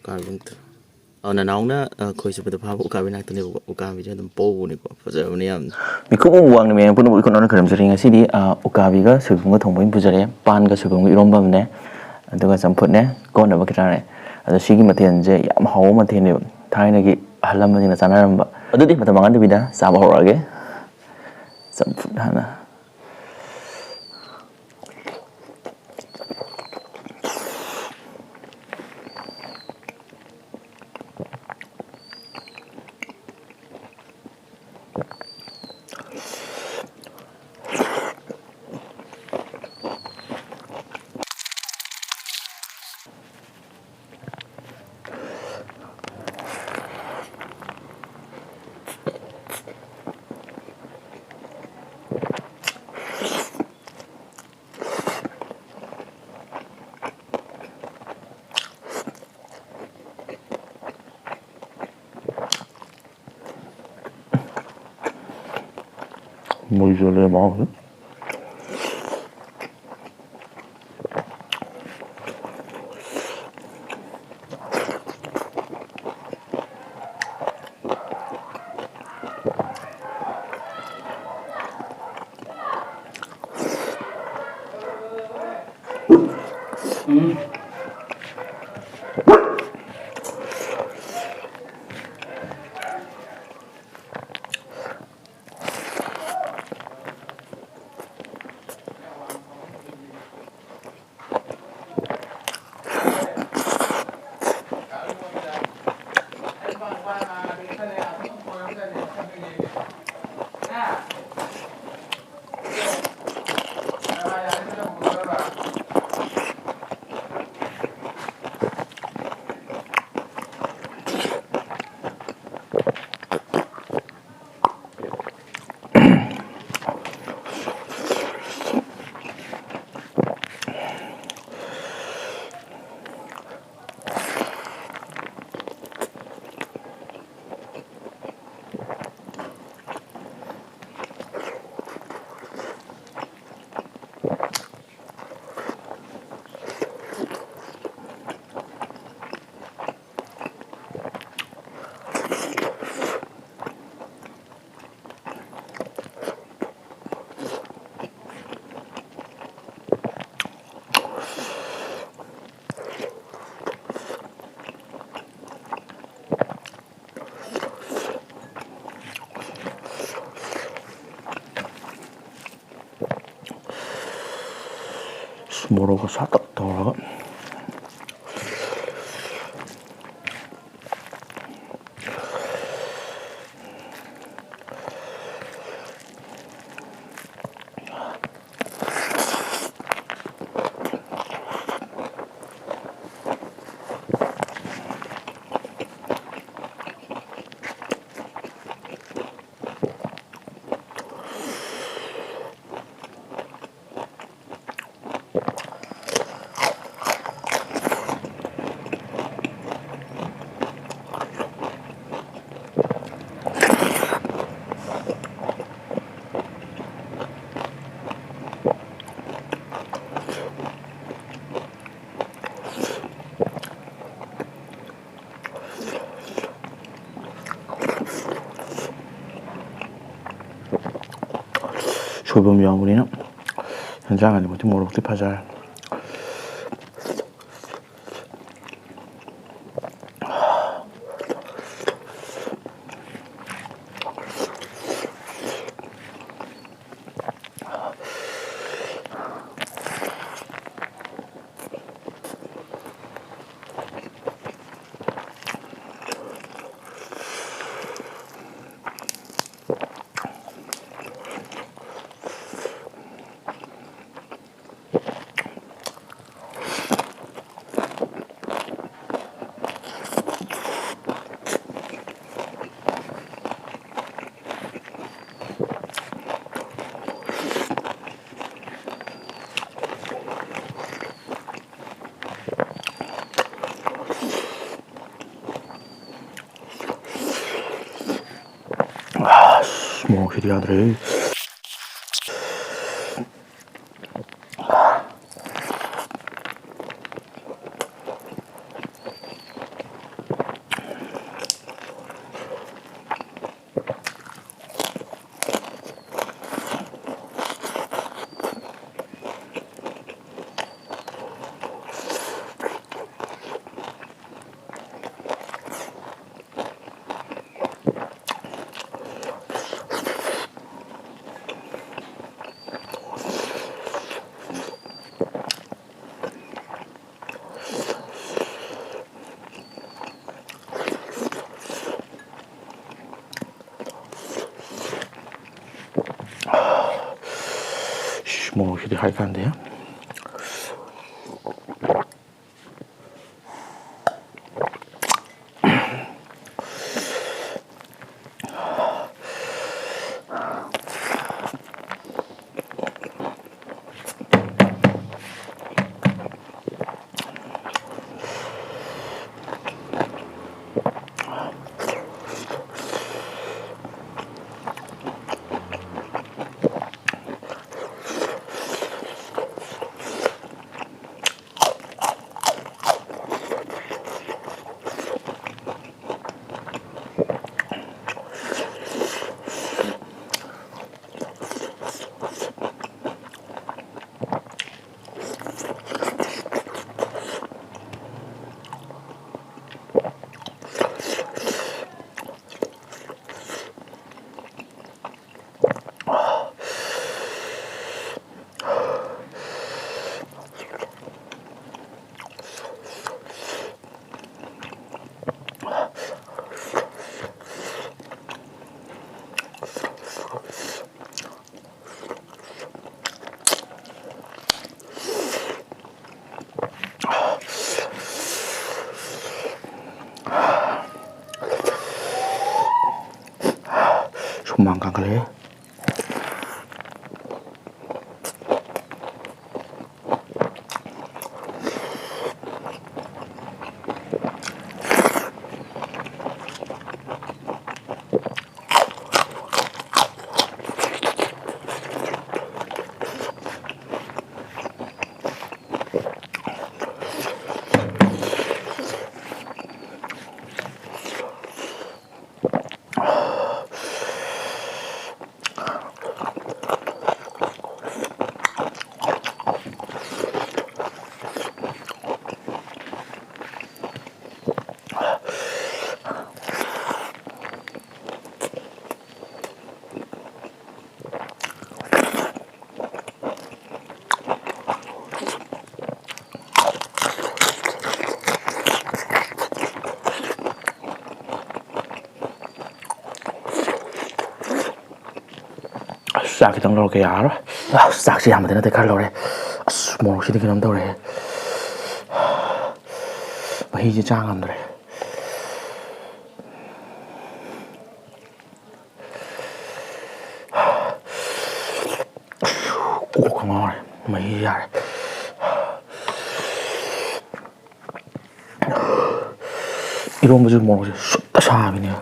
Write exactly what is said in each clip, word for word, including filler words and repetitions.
ꯎꯀꯥꯕꯤ ꯑꯝꯇ꯫ ꯑ, ꯅꯅꯥꯎꯅ, ꯑ, ꯈꯣꯏ ꯆꯨꯞꯄꯗ ꯐꯥꯕ ꯎꯀꯥꯕꯤ ꯉꯥꯛꯇꯅꯦꯕꯀꯣ꯫ ꯎꯀꯥꯕꯤꯁꯦ ꯑꯗꯨꯝ ꯄꯧꯕꯅꯤꯀꯣ꯫ ꯐꯖꯕꯅꯦ ꯌꯥꯝꯅ꯫ ꯃꯤꯀꯨꯞ ꯑꯃ ꯋꯥꯡꯅ ꯃꯌꯥꯝ ꯄꯨꯝꯅꯃꯛ ꯏꯈꯨꯠ ꯅꯥꯟꯅ ꯈꯣꯏꯔꯝꯖꯔꯤ꯫ ꯉꯁꯤꯗꯤ, ꯑ, ꯎꯀꯥꯕꯤꯒ ꯁꯣꯏꯕꯨꯝꯒ ꯊꯣꯡꯕ ꯑꯣꯏꯅ ꯄꯨꯖꯔꯦ꯫ ꯄꯥꯟꯒ ꯁꯣꯏꯕꯨꯝꯒ ꯏꯔꯣꯝꯕ ꯑꯃꯅꯦ꯫ ꯑꯗꯨꯒ ꯆꯝꯐꯨꯠꯅꯦ꯫ ꯀꯣꯟꯅꯕ ꯈꯤꯇꯪꯅꯦ꯫ ꯑꯗꯣ ꯁꯤꯒꯤ ꯃꯊꯦꯜꯁꯦ ꯌꯥꯝ ꯍꯥꯎꯕ ꯃꯊꯦꯜꯅꯦꯕ꯫ ꯊꯥꯏꯅꯒꯤ ꯑꯍꯜ ꯂꯃꯟꯁꯤꯡꯅ ꯆꯥꯅꯔꯝꯕ꯫ ꯑꯗꯨꯗꯤ ꯃꯇꯝ ꯃꯥꯡꯍꯟꯗꯕꯤꯗ ꯆꯥꯕ ꯍꯧꯔꯛꯑꯒꯦ꯫ ꯆꯝꯐꯨꯠ ꯍꯥꯟꯅ꯫ ꯃꯣꯏꯁꯨ ꯂꯩꯔꯝꯃꯣ꯫ ꯃꯣꯔꯣꯛꯀ ꯁꯥꯇꯛ ꯇꯧꯔꯒ꯫ ꯁꯣꯏꯕꯨꯝ ꯌꯥꯎꯕꯅꯤꯅ ꯍꯦꯟꯖꯥꯡ ꯑꯅꯤꯃꯛꯇꯤ ꯃꯣꯔꯣꯛꯇꯤ ꯐꯖꯔꯦ꯫ ꯑꯁ, ꯃꯣꯔꯣꯛꯁꯤꯗꯤ ꯌꯥꯗ꯭ꯔꯦ꯫ ꯃꯣꯔꯣꯛꯁꯤꯗꯤ ꯍꯥꯏ ꯀꯥꯟꯗꯦ꯫ ꯁꯨꯃꯥꯡ ꯀꯥꯡꯈꯠꯂꯛꯑꯦ꯫ ꯑꯁ, ꯆꯥꯛ ꯈꯤꯇꯪ ꯂꯧꯔꯛꯀꯦ, ꯌꯥꯔꯔꯣꯏ꯫ ꯑꯁ, ꯆꯥꯛꯁꯤ ꯌꯥꯝꯕꯗꯤ ꯅꯠꯇꯦ, ꯈꯔ ꯂꯧꯔꯦ꯫ ꯑꯁ, ꯃꯣꯔꯣꯛꯁꯤꯗꯤ ꯀꯩꯅꯣꯝ ꯇꯧꯔꯦ꯫ ꯃꯍꯤꯁꯦ ꯆꯥ ꯉꯝꯗ꯭ꯔꯦ꯫ ꯀꯣꯛꯀ ꯉꯥꯎꯔꯦ꯫ ꯃꯍꯤ ꯌꯥꯔꯦ꯫ ꯏꯔꯣꯝꯕꯁꯨ ꯃꯣꯔꯣꯛꯁꯦ ꯁꯨꯠꯇ ꯁꯥꯕꯤꯅꯦꯕ꯫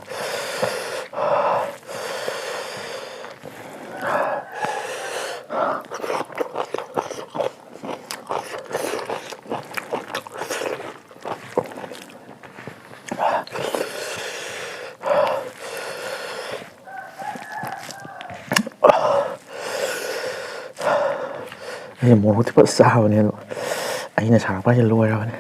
ꯑꯩꯁꯦ ꯃꯣꯔꯣꯛꯇꯤ ꯐꯖ ꯆꯥꯕꯅꯦ, ꯑꯗꯣ ꯑꯩꯅ ꯁꯥꯔꯛꯄ ꯍꯥꯏꯁꯦ ꯂꯣꯏꯔꯕꯅꯦ꯫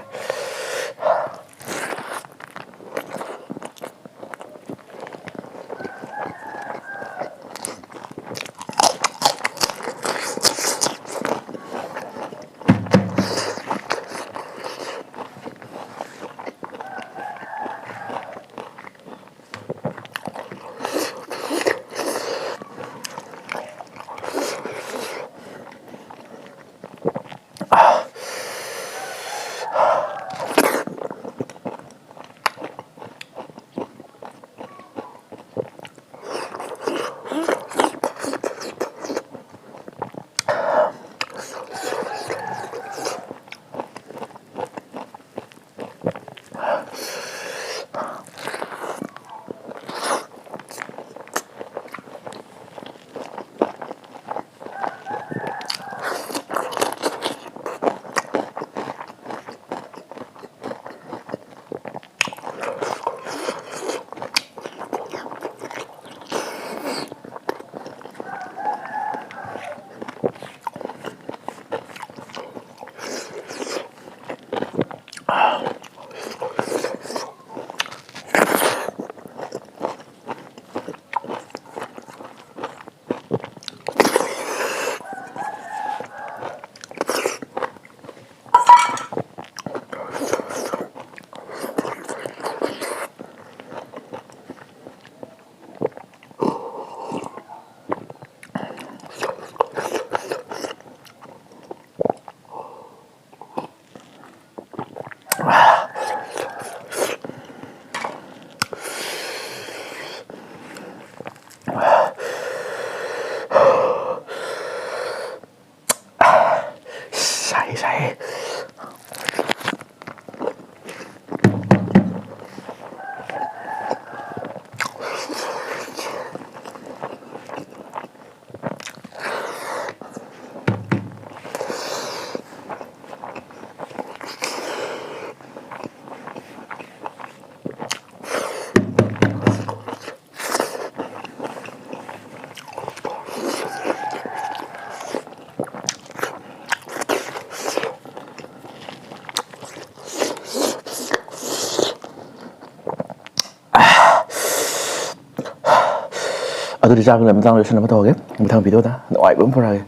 ꯑꯗꯨꯗꯤ ꯆꯥꯕꯒꯤ ꯃꯇꯥꯡꯗ ꯂꯣꯏꯁꯤꯟꯅꯕ ꯇꯧꯔꯒꯦ꯫ ꯃꯊꯪ ꯚꯤꯗꯤꯑꯣꯗ ꯅꯨꯡꯉꯥꯏꯕ ꯑꯃ ꯄꯨꯔꯛꯑꯒꯦ꯫